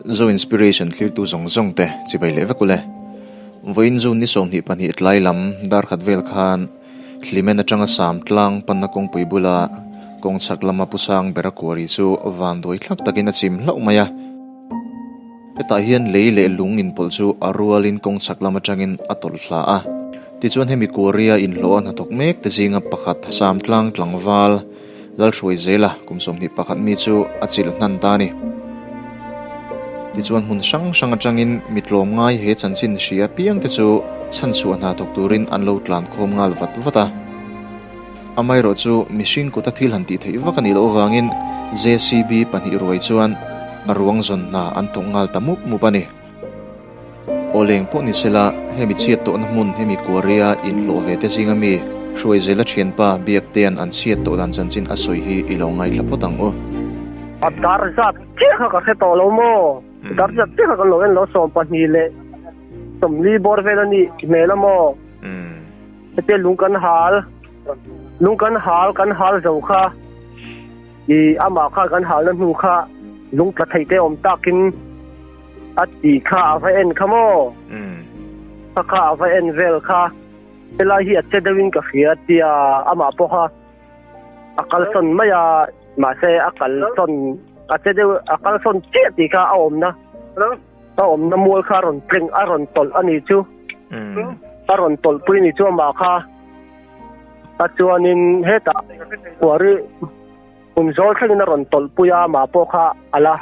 Zo Inspiration thlirtu zawng zawng te chibai leh vek ule. Vawiin June ni 22 tlai lam dar khat vel khan Hlimen atanga Sam tlang panna kawngpui bula kawng chhak lama Pu Sang bera kuari chu van duai thlak takin a chim hlauh mai a. Hetah hian lei leh lung inpawlh chu a rualin kawng chhak lam atangin a tawlh hla a. Tichuan hemi kuaria inhlawh a hnathawk mek te zinga pakhat Sam tlang tlangval Lalhruai zela kum 21 mi chu a chilh hnan ta a ni. Tichuan hmun hrang hrang atangin mi tlawm ngai he chanchin hria piang te chu chhanchhuah hna thawk turin an lo tlan khawm nghal vat vat a. Amaherawh chu mihring kuta thil han tih theih vak a nih loh avangin JCB pahnih ruai chuan a ruang zawn hna an thawk nghal ta mup mup a ni. Aw leng pawh ni sela, hemi chhiat tawhna hmun hemi Kuaria inhlawh ve te zinga mi Hruaizela thianpa Biaktea'n an chhiat tawh dan chanchin a sawi hi i lo ngaithla phawt ang u. A dar zat chiah kha ka hre tawh lo maw? Dar zat chiah kha kan lo en lo 12 leh 40 bawr vel a nih hmel a maw? Hetia lung kan hal, lung kan hal, kan hal zo kha i amah kha kan halna hnu kha lung tla theih te awm takin a ti kha a va en kha maw? Kha kha a va en vel kha helai hi a che deuhin ka hria tia amah pawha a kalsawn mai a mahse a kalsawn a che deuh a kalsawn chiah tih kha a awmna a awmna mual kha a rawn tleng a rawn tawlh a nih chu a rawn tawlh pui ni chu amah kha a chuanin hetah kuari Kum zawl thlengin a rawn tawlh pui a, amah pawh kha a la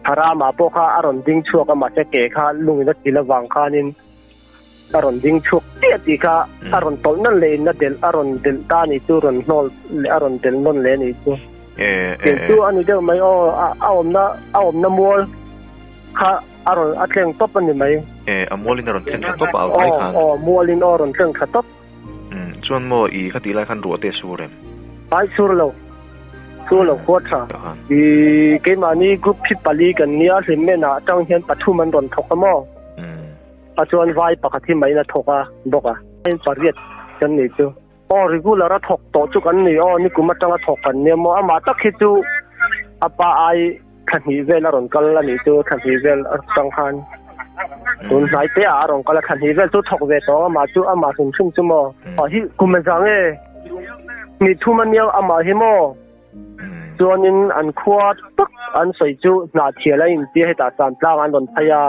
harh a, amah pawh kha a rawn ding chhuak a, mahse ke kha lungin a til avang khanin a rawn ding chhuak chiah tih kha a rawn tawlh nawn leh in a delh a rawn delh ta a nih chu, rawn hnawl leh a rawn delh nawn leh a nih chu. Tiang chu a ni deuh mai aw, a awmna a awmna mual kha a rawn a tleng tawp a ni mai. A mualin a rawn tleng thla tawp a, a vai khan. Aw, mualin aw a rawn tleng thla tawp. Umm, chuan maw i kha tih lai khan ruah te a sur em? Ai sur lo, sur lo khuat tha. I keimahni group hi pali kan nia, Hlimmen ah atang hian pathum an rawn thawk a maw? A chuan vai pakhat hi maiin a thawk a bawk a. Pariat kan nih chu. Aw regular a thawk tawh chu kan ni aw, nikum atanga thawk kan nia maw? Amah tak hi chu a pa ai thla hnih vel a rawn kal a nih chu thla hnih vel atang khan tun hnai te ah a rawn kal a thla hnih vel chu thawk ve tawh amah chu amah hrim hrim chu maw a hi kum a zang e ni thum a nia amah hi maw chuanin an khua tak an sawi chu hnah thial a intia hetah samtlang an rawn phei a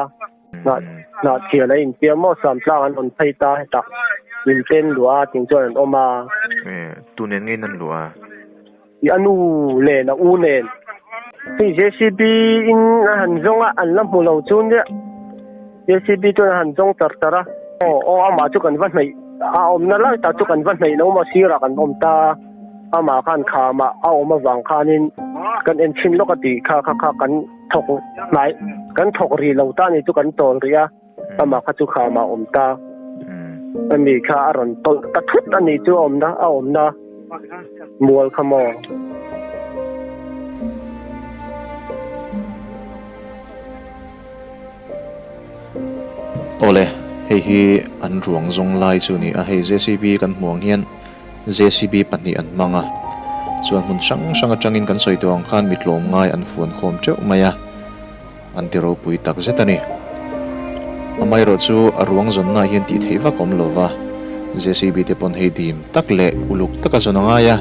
hnah thial a intia maw samtlang an rawn phei ta hetah inten luah a ting chuan an awm a tunen ngei nan luah a I a nu nen a u nen. Hei JCB in a han zawng a, an la hmu lo chu nia. JCB chuan a han zawng char char a. Aw aw amah chu kan va hnaih, a awmna lai tak chu kan va hnaih lo maw sirah kan awm ta. Amah khan khamah a awm avang khanin kan en chhin lawk a tih kha kha kha kan thawk hnai, kan thawk rih lo ta ni chu kan tawl rih a. Amah kha chu khamah a awm ta. Ani kha a rawn tawlh ta thut a nih chu a awmna a awmna mual kha maw. Awle, hei hi an ruang zawng lai chu a ni a, hei JCB kan hmuh ang hian JCB pahnih an hmang a, chuan hmun hrang hrang atangin kan sawi tawh ang khan mi tlawm ngai an fuan khawm teuh mai a. An ti ropui tak zet a ni. Amaherawh chu a ruang zawnna ah hian tih theih vak awm lova, JCB te pawn hei dim tak leh uluk taka zawn a ngai a,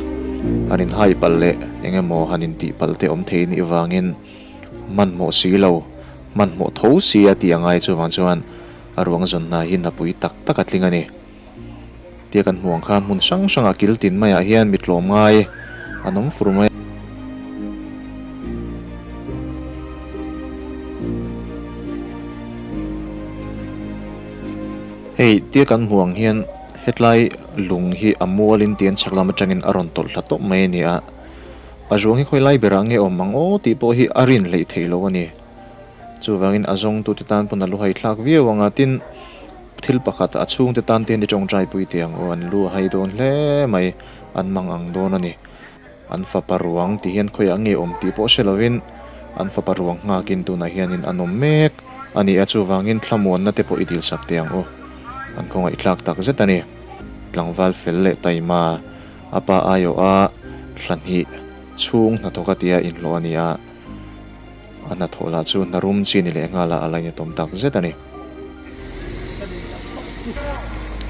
han inhai palh leh eng emaw han intih palh te awm thei nih vangin hmanhmawh si lo, hmanhmawh tho si a tih a ngai chuvang chuan a ruang zawnna hi napui tak tak a tling a ni. Tia kan hmuh ang khan hmun hrang hrangah kil tin maiah hian mi tlawm ngai an awm fur mai. Hei tia kan hmuh ang hian hetlai lung hi a mualin tian chhak lam atangin a rawn tawlh hla tawp mai a ni a, a ruang hi khawi lai berah nge awm ang aw tih pawh hi a rin hleih theih loh a ni. Chuvangin a zawngtute tan pawn a lu haithlak viau ang a, tin, thil pakhat a chhungte tan te hian i tawngtai pui teh ang aw, an lu a hai dawn hle mai, an mang ang dawn a ni. An fapa ruang tih hian khawiah nge awm tih pawh hre lovin an fapa ruang nghakin tunah hianin an awm mek a ni a, chuvangin thlamuanna te pawh i dilsak teh ang u. An khawngaihthlak tak zet a ni. Tlangval fel leh taima a pa aiawha thla hnih chhung hnathawk a tia inhlawh a ni a. A hnathawh lah chu hna rum chi ni leh nghal a, a lainatawm tak zet a ni.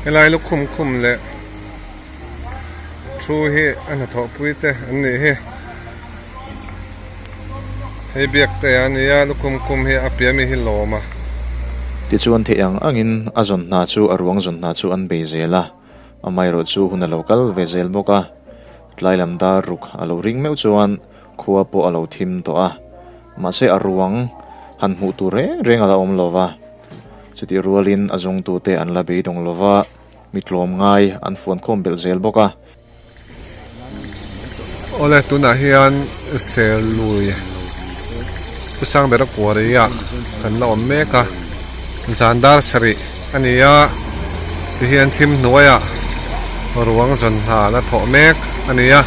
Helai lukhum khum leh thu hi a hnathawhpui te an nih hi. Hei biak te a nia lukhum khum hi a piah mi hi lawm a. Tichuan theih ang angin a zawn hna chu a ruang zawn hna chu an bei zel a, amaherawhchu hun a lo kal ve zel bawk a. Tlai lam dar ruk a lo ring meuh chuan Khua pawh a lo thim tawh a, mahse a ruang han hmuh tur reng reng a la awm lo va. Chutih rualin a zawngtute an la beidawng lo va, mi tlawm ngai an fuan khawm belh zel bawk a. Awle, tunah hian Serlui Pu Sangbera Kuaria kan la awm mek a, zan dar sarih a ni a, tihian thim hnuaiah ruang zawn hna la thawh mek a ni a,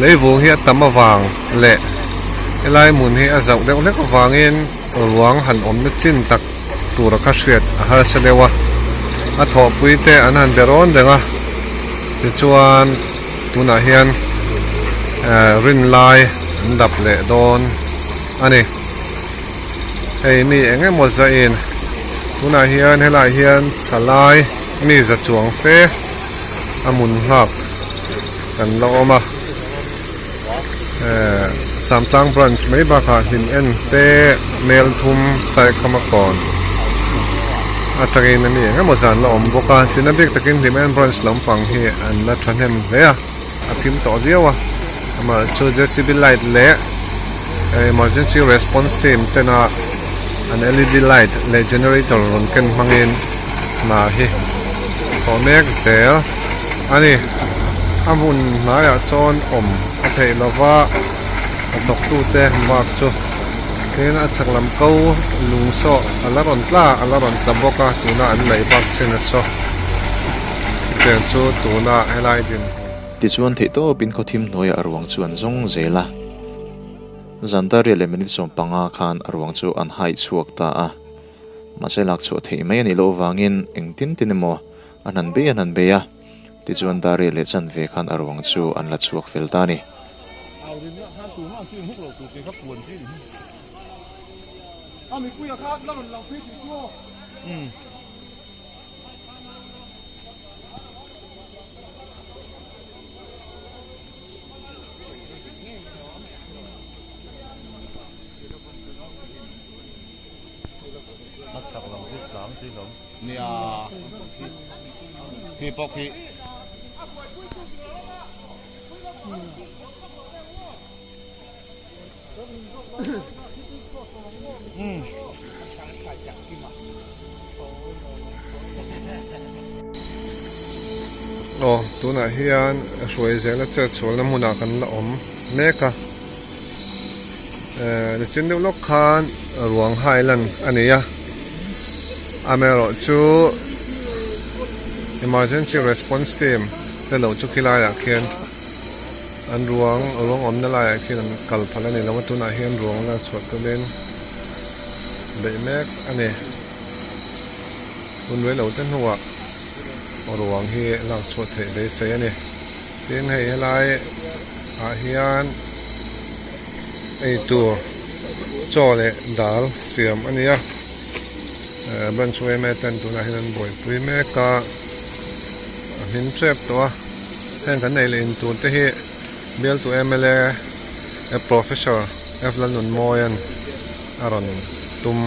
leivung hi a tam avang leh helai hmun hi a zauh deuh hlek avangin ruang han awmna chin tak tura kha hriat a harsa deuh a, a thawhpui te an han be rawn reng a, tichuan tunah hian rin lai an dap leh dawn a ni. Hei mi eng emaw zahin tunah hian helaiah hian thalai mi za chuang fe a hmun nghak kan la awm a ehh Samtlang branch mai bakah hlim en te mel thum Saikhama kawn atangin mi eng emaw zan la awm bawk a tin a bik takin hlim en branch lampang hi an la thahnem hle a. a thim tawh viau a amah chu J C B light leh emergency response team tena an L E D light leh generator rawn ken hmangin hna hi thawh mek zel a ni a hmun hnaiah sawn awm a theih lova a thawk tute bak chu tin a chhak lam ko lung saw a la rawn tla a la rawn tla bawk a tuna an laih bak chin a saw. Chutiang chu tuna helai din hmun. Tichuan theihtawpin khawthim hnuaiah a ruang chu an zawng zel a. Zan dar riat leh minute 15 khan a ruang chu an haih chhuak ta a. Mahse lak chhuah theih mai a nih loh avangin engtin tin emaw an han bei an han bei a. Tichuan dar riat leh chanve khan a ruang chu an la chhuak fel ta a ni. Aw tunah hian hruai zela chet chhuahna hmunah kan la awm mek a eh nichin deuh lawk khan ruang hai lan a ni a amaherawh chu emergency response team te lo chu khilaiah khian. An ruang ruang awmna laiah khian an kal phal a ni lo a tunah hian ruang la chhuah tumin beih mek a ni. Hun rei lo te hnuah ruang hi lak chhuah theih beisei a ni. Tin hei helai ah hian eitur chaw leh dal siam a ni a eh branch yma ten tunah hian an buaipui mek a a hmin tep tawh a. Heng kan nei leh in tur te hi bialtu mla Professor F Lalnunmawia'n a rawn tum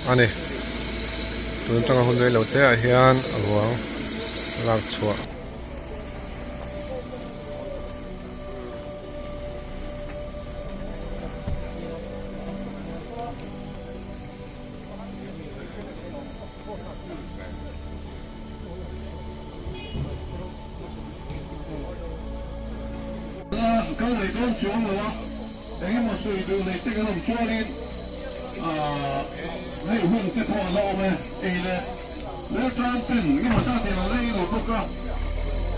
a ni. Tun atanga hun rei lo te ah hian ruang lak chhuah. Kal leh dawn chuang lo a, engemaw sawi duh nei te kan awm chuanin hei hun te pawh a la awm e, ei leh Laltan ten engemaw zat in an la ei lo bawk a,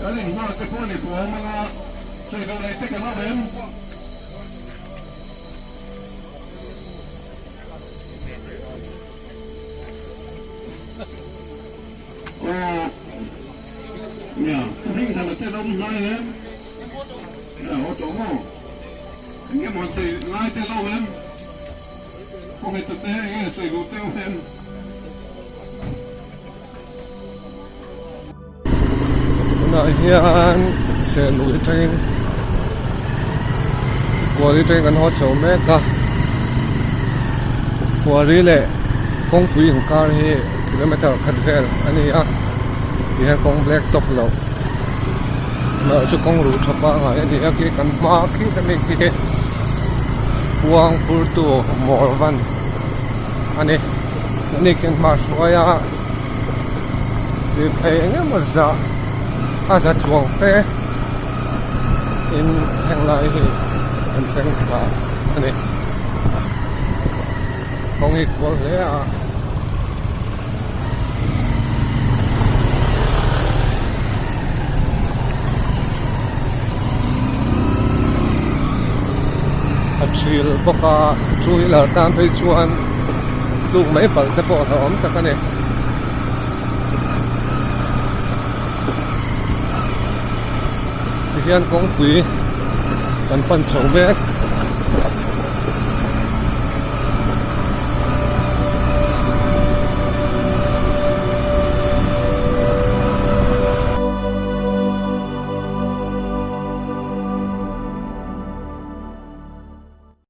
kan inhma te pawh a ni pawh awm anga sawi duh nei te kan awm em? Aw, nia, Pu Hmingthana te lo awm hnai em? Nia, haw tawh maw? Eng nge maw an sawi ngai te lo em? Khawngaih ta te, eng nge sawi duh te awm em? Tunah hian Serlui atangin Quarry atangin kan haw chho mek a Quarry leh kawngpui inkar hi kilometer khat vel a ni a tihian kawng black top loh erawh chu kawng ruh tha pangngai a ni a khi kan hma khi a ni khi kuang phurtu Morvan a ni ani khian hma a hruai a. Lirthei eng emaw zah a za chuang fe in heng lai hi an thleng thla a ni kawng hi kual hle a. A thil bawk a two wheeler tan phei chuan tluk mai palh te pawh a hlauhawm tak a ni. Tihian kawngpui kan pan chho mek.